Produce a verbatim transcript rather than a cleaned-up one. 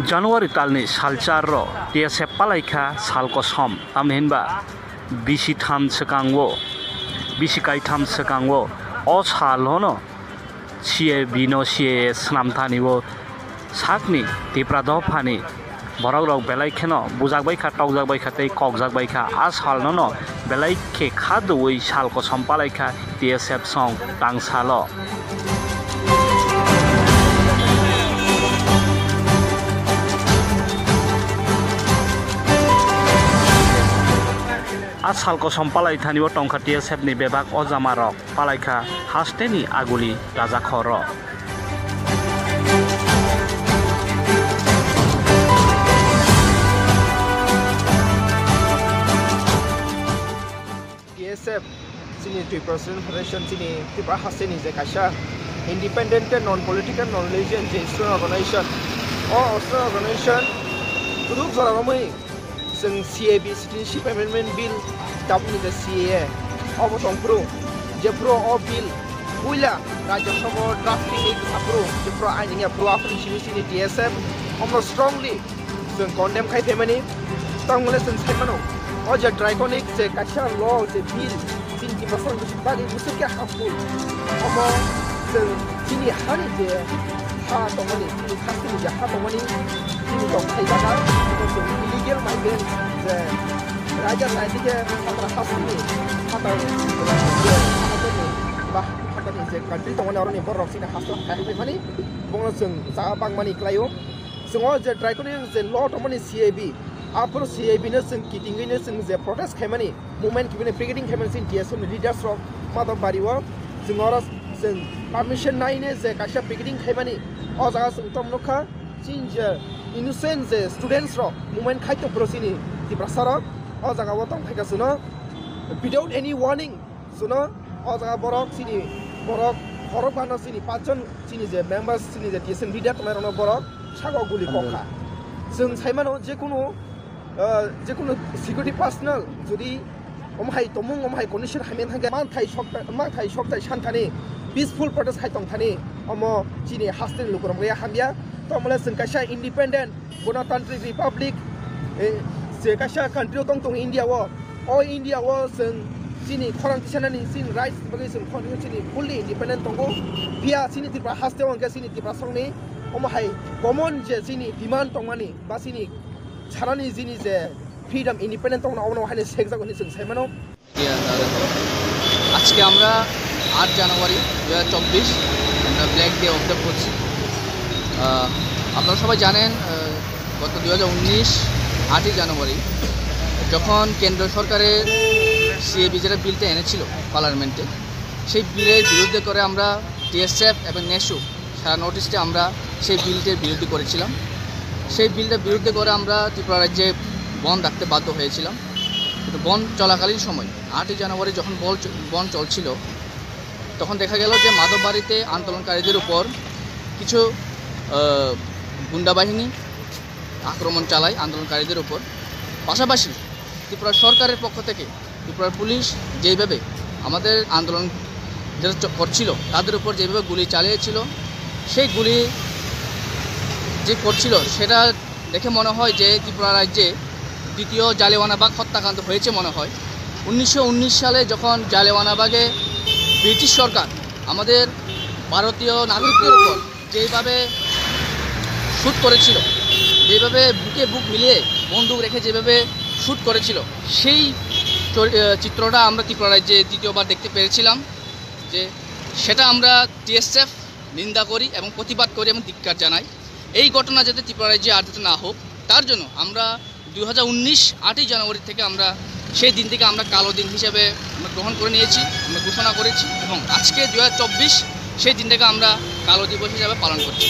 January talni salchar ro T S F palaikha sal kosom, tamni hinba bisi tham swkango, bisi kaitham swkango o sal hono C A B no C A A swnam thani o sakni Tipra dophani borok rok belai kheno bujak bai kha, tokjak bai kha tei kokjak bai kha. A sal nono belai khe kha dui sal kosom palai kha T S F song tangsalo. A sal kosom palai thani o tongkha T S F ni bebak o jama rok. Palaikha hasteni aguli rajakhoro. T S F, chini Tripura Student Federation, chini Tripura hasteni je kaisa independent tei non political, non religion je student organization, o student organization kwrwk jora romwi chwng C A B, Citizenship Amendment Bill, tabukni je C A A, obo tongphuru, jephuru o bill puila Rajya Sabha drafting ni kwsaphuru, jephuru aini wngya phuru, aphuru simi sini T S F omo strongly chwng condemn khai phaimani. Tamo le chwng sai mano, o je draconic je kaisa law, je bill, chini Tiprasa bagwi bwswk khe harmful. Omo chwng chini hani je ha tongmani, chini hasteni je ha tongmani, chini tongthai jaga, omo chwng illegal migrant je raida saidike phatar hasteni, phatar ba phatarni je country tongmani, oroni borok chini haste phai phai mani, bono chwng jaga bangmani kwlaio. Chwng o je draconic je law tongmani C A B, aphuru C A B no chwng kitingwi no chwng je protest khaimani, movement kibini picketing khaimani chini T S F ni leaders rok Madhobari o. Chwng oro chwng permission naine je kaisa picketing khaimani, o jaga chwng tamo nukha chini je innocent je students rok movement khai tongphuru chini Tiprasa rok o jaga o tongphaikha chwngno without any warning. Chwngno o jaga borok chini borok khorok phano chini pachjon chini je members chini je T S F leader tongnai rokno borok saka o guli kokha. Chwng sai mano jekunu ah, jekunu security personnel jodi omo hai tongmung, omo hai condition hamya thangkhe, manthai sok, manthai sok tai san thani, peaceful protest khai tong thani, omo chini hasteni lukurok ya hamya. Tamo le chwng kaisa independent, Ganatantrik Republic, eh, je kaisa country o tong tongo India o. O India o chwng chini khorang tisanani, chini rights bagwi chwng khorang chini fully independent tongo. Phiya chini Tripura haste o hwnkhe chini Tiprasongni omo hai common je chini demand tongmani ba chini sanani chini je freedom, independent tongna obono haino sekjago hinwi chwng sai mano. আজকে আমরা আট জানুয়ারি দু হাজার চব্বিশ, আমরা black day observe করছি। আহ, আপনারা সবাই জানেন, আহ, গত দুই হাজার উনিশ আটই জানুয়ারি যখন কেন্দ্র সরকারের সিএবি যেটা বিলটা এনেছিল পার্লামেন্টে, সেই বিলের বিরুদ্ধে করে আমরা টিএসএফ এবং নেসু সারা নর্থ ইস্টে আমরা সেই বিলটির বিরোধী করেছিলাম। সেই বিলটার বিরুদ্ধে করে আমরা ত্রিপুরা রাজ্যে বন্ধ রাখতে বাধ্য হয়েছিলাম। কিন্তু বন্ধ চলাকালীন সময় আটই জানুয়ারি যখন বল চ-, বন্ধ চলছিল, তখন দেখা গেল যে মাধববাড়িতে আন্দোলনকারীদের উপর কিছু, আহ, গুন্ডা বাহিনী আক্রমণ চালায় আন্দোলনকারীদের উপর। পাশাপাশি ত্রিপুরা সরকারের পক্ষ থেকে ত্রিপুরার পুলিশ যেইভাবে আমাদের আন্দোলন যেটা চ-, করছিল, তাদের উপর যেভাবে গুলি চালিয়েছিল, সেই গুলি যে করছিল, সেটা দেখে মনে হয় যে ত্রিপুরা রাজ্যে দ্বিতীয় জালিয়ানওয়ালাবাগ হত্যাকাণ্ড হয়েছে মনে হয়। উনিশশো উনিশ সালে যখন জালিয়ানওয়ালাবাগে ব্রিটিশ সরকার আমাদের ভারতীয় নাগরিকদের উপর যেইভাবে শ্যুট করেছিল, যেইভাবে বুকে বুক মিলিয়ে বন্দুক রেখে যেভাবে শ্যুট করেছিল, সেই চর-, আহ, চিত্রটা আমরা ত্রিপুরা রাজ্যে দ্বিতীয়বার দেখতে পেরেছিলাম। যে সেটা আমরা টিএসএফ নিন্দা করি এবং প্রতিবাদ করি এবং ধিক্কার জানাই। এই ঘটনা যাতে ত্রিপুরা রাজ্যে আর যাতে না হোক, তার জন্য আমরা দুই হাজার উনিশ আটই জানুয়ারি থেকে আমরা সেই দিন থেকে আমরা কালো দিন হিসাবে আমরা গ্রহণ করে নিয়েছি, আমরা ঘোষণা করেছি এবং আজকে দুই হাজার চব্বিশ সেই দিনটাকে আমরা কালো দিবস হিসাবে পালন করছি।